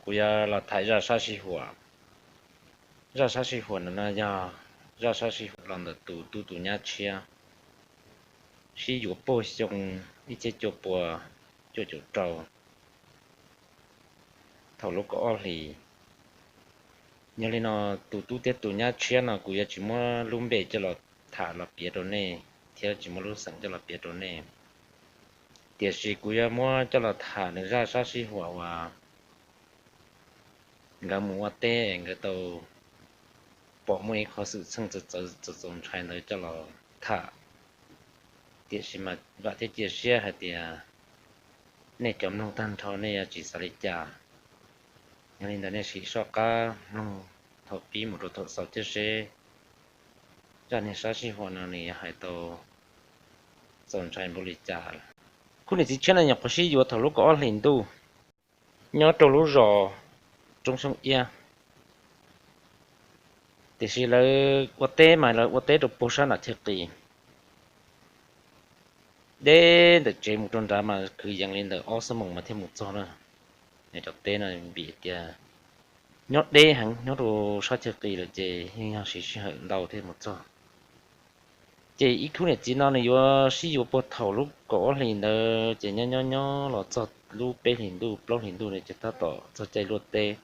Kuv yuav los tham zaj sab sij huam. Zaj sab sij huam no yog zaj sab sij huam los ntawm tus tub tus nyab tshiab sib yuav puag xyoo ib txhiab cuaj pua cuaj caum rau, thaum lub kaum ob hlis. Yog li no, tus tub thiab tus nyab tshiab no kuv yuav tsis muab lub npe coj los tham los piav rau nej, thiab tsis muab lub xeem coj los piav rau nej. Tiam sis kuv yuav muab coj los tham nws zaj sab sij huam uas nkawd mus ua teb, nkawd tau pom muaj ib qho xwm txheej txaus txaus ntshai ntawd coj los tham. Tiam sis mas vam thiab cia siab hais tias nej cov mloog tag nrho nej yuav tsis xav li cas. Yog li ntawd nej sim soj qab mloog thaum pib mus rau thaum xaus thiab seb zaj niag sab sij huam no nws yuav hais tau txaus ntshai npaum li cas. Khub niam txiv tshiab no nyuam qhuav sib yuav thaum lub kaum ob hlis ntuj nyob rau lub zos Roob Xyoob Iab. Tiam sis lawv ua teb mas lawv ua teb rau puag sab nram chaw qis, deb ntawm tsev mus rau nrad mas kwv yees li ntawm ob xuab moos mas thiaj mus txog na. Nws cov teb no vim tias nyob deb heev, nyob rau sab chaw qis lawm ces yeej yog siv sij hawm ntau thiaj mus txog. Ces ib khub niam txiv no nws yuav sib yuav puag thaum lub kaum ob hlis ntawd ces nyob nyob nyob los txog lub peb hlis ntuj plaub hlis ntuj no ces tab tom txog caij luaj teb.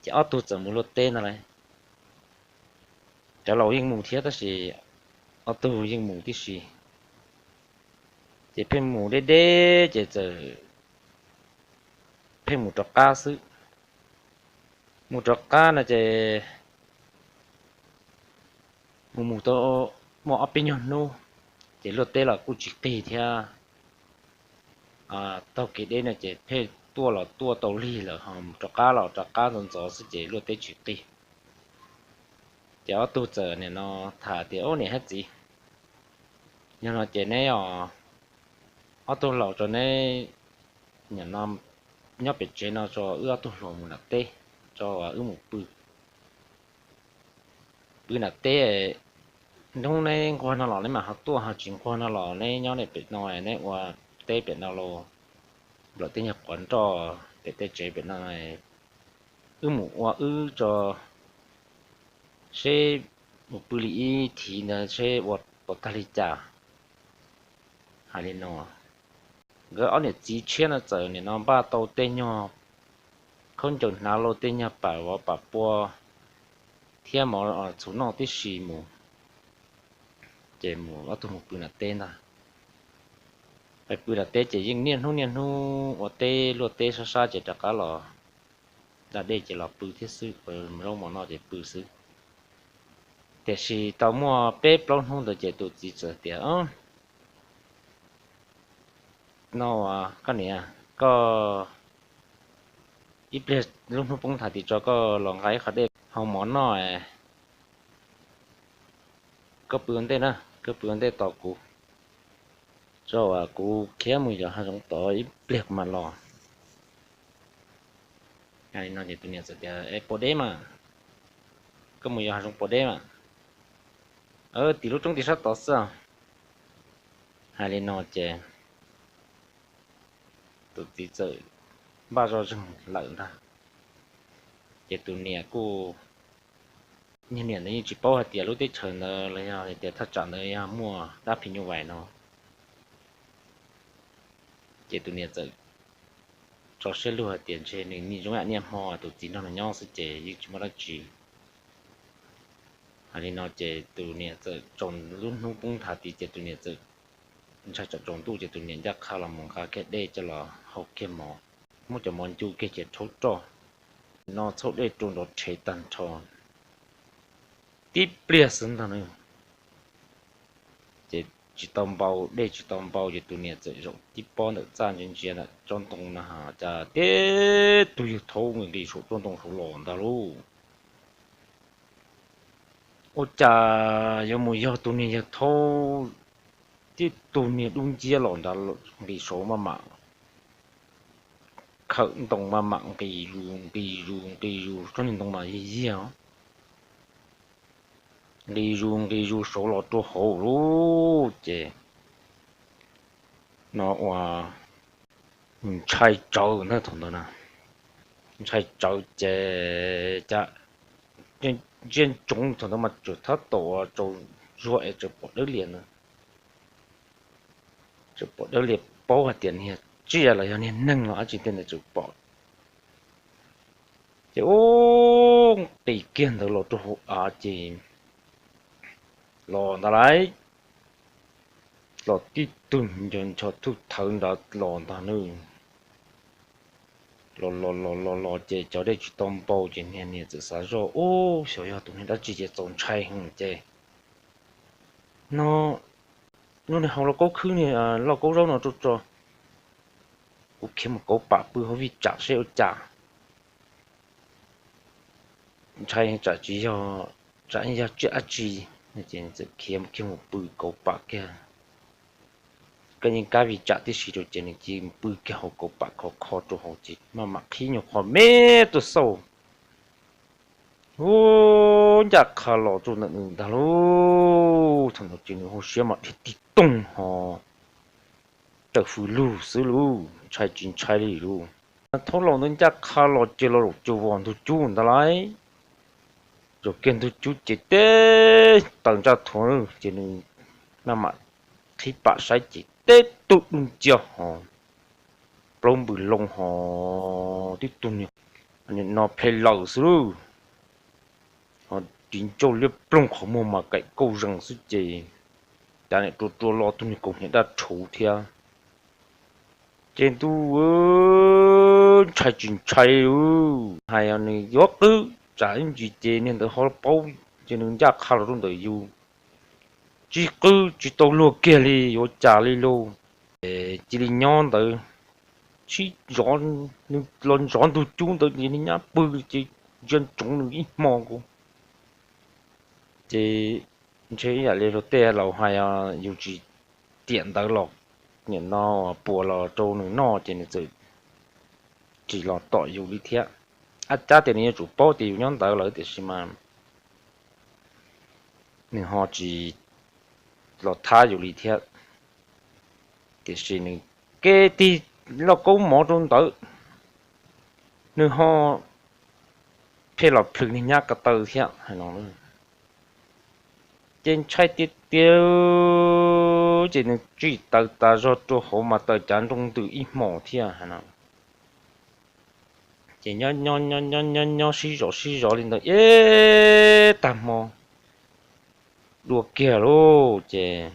Ces ob tug txawm mus luaj teb no lauj. Cov laus yeej mus thiab tab sis ob tug yeej mus tib si. Ces pheej mus deb deb ces txawm pheej mus rov qab xwb. Mus rov qab no ces mus mus tau muaj ob peb nyuag hnub ces luaj teb los kuj tsis qig thiab. Taug kev deb no ces pheej tuaj los tuaj tau lig lawm ho rov qab los rov qab ntxov ntxov xwb ces luaj teb tsis qig. Ces ob tug txawm nim no tham tias, Ub, niam thiab txiv, yog no ces neb os, ob tug laus tso neb nim no nyob pem tsev no tso wb ob tug hluas mus nram teb, tso wb mus pw. Pw nram teb, hnub neb nquag no los neb mam ho tuaj, ho tsis nquag no los neb nyob pem no, neb ua teb pem no los, nplawm tej nyuag quav nroj pem tej tsev pem no, wb mus ua wb tso seb mus pw li ib thiv ntawd seb ua puas tag li cas. Hais li no, nkawd ob niam txiv tshiab no txawm nim no npaj tau tej nyuag khaub ncaws hnav lauj, tej nyuag pam vov pam pua thiab mov txhuv noj tib si mus. Ces mus ob tug mus pw nram teb ntag. Pw nram teb ces yeej niaj hnub niaj hnub ua teb luaj teb sab sab ces rov qab los da dej ces los pw thiab xwb, zaub mov noj ces pw xwb. Tiam sis tau muaj peb plaub hnub ntawd ces tus txiv txawm tias, No, koj niam, koj ib pliag lub hnub poob thav tid tso koj los nqa ib qho dej hau mov noj, koj pw ua ntej na, koj pw ua ntej tos kuv, tso uas kuv khiav mus yos hav zoov tod ib pliag kuv mam los. Hais li no ces tus niam txawm tias, Es puas deb mas? Koj mus yos hav zoov puas deb mas? Tim lub roob tim sab tod xwb. Hais li no ces tus txiv txawm npaj zoj zeeg lawm ntag. Ces tus niam kuj, niag niam ntawd yeej tsis paub hais tias lub teb chaws ntawd los yog hais tias thaj tsam ntawd yog muaj dab phim nyuj vais no. Ces tus niam txawm tso siab lug hais tias ntshe nws niaj zoo niaj hmo tus txiv nrog nws nyob xwb ces yeej tsis muaj dab tsi. Hais li no ces tus niam txawm tsaus, lub hnub poob thav tid ces tus niam txawm ntshai tsam tsaus ntuj ces tus niam ncaj qha los mus nqa kiag dej coj los hau kiag mov, muab cov mov ncu kiag ces rhaub roj, no txhauj dej rau nrov rhev tag nrho. Tib pliag xwb ntag na, ces tsis tau npau, dej tsis tau npau ces tus niam txawm zaum tib pob ntawm txaj ntsia ntsia ntawm tsob ntoo no, cas tib tug yawg thaub nqis saum tsob ntoo saud los ntag lauj. Ua cas yuav mus yog tus niag yawg thaub, tib tug niag dub nciab los nrad, nqis saud maj mam khawm ntoo maj mam nqis zus nqis zus nqis zus, tsob niag ntoo mas yig yiag, nqis zus nqis zus saud los rau hauv lauj. Ces no ua ntshai tsawv ntag thaum ntawd na. ntshai tsawv ces cas ntsia ntsoov thaum ntawd mas tsuas tab tom tsaus zuag es tseem pom dawb lias na, tseem pom dawb lias paub hais tias niag tsiaj los yog niag neeg los dab tsi tej ntawd tseem pom. Ces ub, nqis kiag ntawd los rau hauv av ces los ntag lauj, los tib tug nco ncho thuj thawv nrad los ntag nws. Los los los los los ces cov dej tsis tau npau ces niag niag txawm xav zoj, ub, xyov yog tus niag dab tsi ces txaus ntshai heev ces no, lub niag hau lauj kaub khwb, niag lauj kaub zaub no rau tso, kuv khiav mus kauv pam pw hauv vij tsam seb ua cas. Ntshai tsam tsis yog, tsam yog tsiaj dab tsi, ces nws txawm khiav kiag mus pw kauv pam kiag. Kab yeej kab vij tsam tib si rau ces nws cia li pw kiag hauv kauv pam khov kho rau hauv ces maj mam qhib nyuag qho me tuaj xauj. Ub, ncaj qha los rau ntawm nws ntag lauj. Thaum ntawd ces nws hauv siab mas dhia tib toog ho tawm fws lug xwb lauj, ntshai tsis ntshai li lauj. Thaub laus ntawd ncaj qha los ces los zaum cuag vos ntug cub ntag lauj. Zaum kiag ntug cub ces teb taws ntsaj thuav ces nws maj mam qhib pam saib ces teb tug dub nciab ho plaub npws loo ho tib tug niag no phem lawm xwb lauj. Ho ris ncauj liab ploog qhov muag mas kaim kauj zees xwb ces cas niam rua rua los tug niag kaus hniav daj rhuv thiab. Ces ntuj, ntshai tsis ntshai lauj, hais nws yuav qwb tsam ib ntsis ces niag ntawd ho paub, ces nws ncaj qha los rau ntawm yus, tsis qwb tsis tau luag kiag li yuav cas li lauj. Ces cia li nyob ntawd sib zov, nws los zov ntug cub ntawd ces nws nyab pw ces ntsia ntsoov nws ib hmo nkaus. Ces ntshe ib yam li luag tej laus hais, yus tsis tiam ntawd los nim no puas los rau nws noj ces nws txawm tsis los tom yus li thiab. Ab cab tias nws yuav tsum paub tias yus nyob ntawd lawm tiam sis mas nws ho tsis los thab yus li thiab. Tiam sis nws ke tig lauj kaub mov rau ntawd, nws ho pheej los plhws niag nyab ko taw thiab hais no. Ces ntshai tiag tiag, ces nws tsim taws tas zog rau hauv mas taws cav nroo ntws ib hmos thiab hais no. Ces nyob nyob nyob nyob nyob sib zov sib zov li ntawd ib tag hmo dua kiag lauj, ces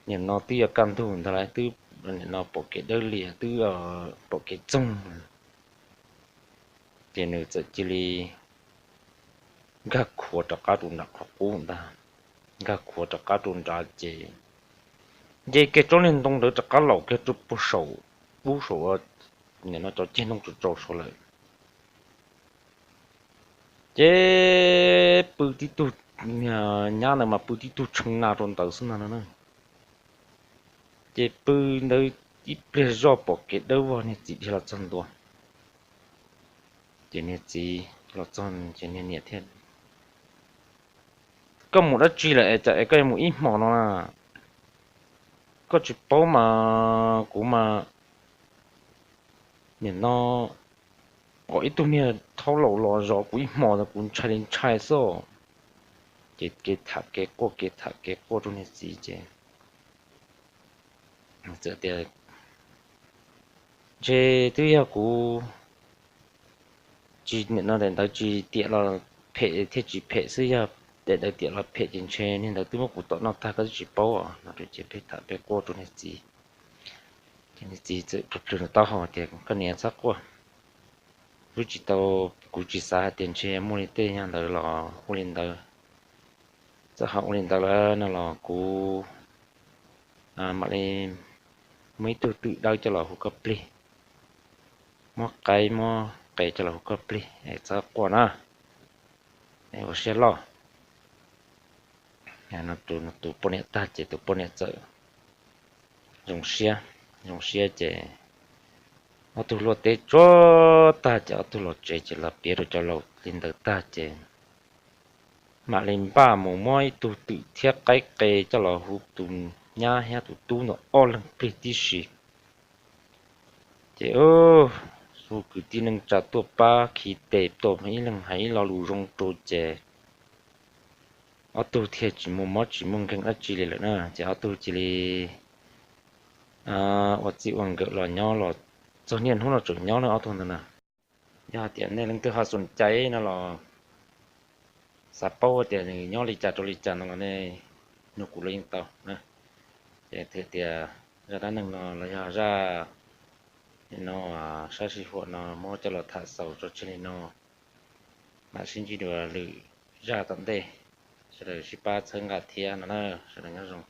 nim no twb yuav kaj ntug ntag lauj, twb nim no pom kev dawb lias, twb pom kev txoog. Ces nws txawm cia li nkag khuav rov qab rau nram qhov qub ntag. Nkag khuav rov qab rau nrad ces nce kiag tsob niag ntoo ntawd rov qab laum kiag rau puag saum, ub saum, nim no cov ceg ntoo tsaus tsaus saud lawm. Ces pw tib tug, nyab ntawd mas pw tib tug tshee na rau ntawd xwb ntag no na. Ces pw ntawd ib pliag zoj pom kev dawb vog niag txiv dhia los txog ntua. Ces niag txiv los txog ces niag niam thiaj, koj mus dab tsi lawm es cas es koj yuav mus ib hmos no na? Koj tsis paub mas kuv mas nim no pom ib tug niag thaub laus los zov kuv ib hmos, kuv ntshai li ntshai xwb. Ces kev tham kev quaj kev tham kev quaj rau niag txiv ces txawm tias, ntshe twb yog kuv tsis, nim no daim ntawd tsis tiam los phem thiaj tsis phem xwb, yog daim ntawd tiam los phem ces ntshe niag ntawd twb muab kuv tom noj tag koj twb tsis paub os no. Ces pheej tham pheej quaj rau niag txiv. Ces niag txiv txawm plhws plhws nws taub hau tias, koj niam txhob quaj, kuv tsis tau, kuv tsis xav hais tias ntshe muaj li tej yam ntawd los ua li ntawd. Txawm ho ua li ntawd lawm no los kuv mam li muab ib tug twm dawb coj los hu koj plig, muab qaib muab qe coj los hu koj plig es txhob quaj na, es ua siab loj. Tus poj niam tag ces tus poj niam txawm zoo siab, zoo siab ces ob tug luaj teb tsuag tag ces ob tug los tsev ces los piav rau cov laus li ntawd tag ces mam li npaj mus muab ib tug twm thiab qaib qe coj los hu tus nyab thiab tus tub ntawd ob leeg plig tib si. Ces ua Tus kwv tij neej tsa tuaj pab khi tes tuaj ib leeg hais ib lo lus zoo rau ces ob tug thiaj tsis muaj mob tsis muaj nkeeg dab tsi li lawm na. Ces ob tug cia li ua txij ua nkawm los nyob los txog niaj hnub no tseem nyob na ob tug ntawd na. Yog hais tias nej leej twg ho xoom cai no los xav paub tias nws nyob li cas rau li cas no los nej nug kuv los yeej tau na. Ces tias zaj dab neeg no los yog zaj no sab sij huam no muab coj los tham xaus tso tseg li no, mam sib ntsib dua lwm zaj tom ntej. Sawv daws sib pab txhawb nqa thiab no na, sawv daws nyob zoo.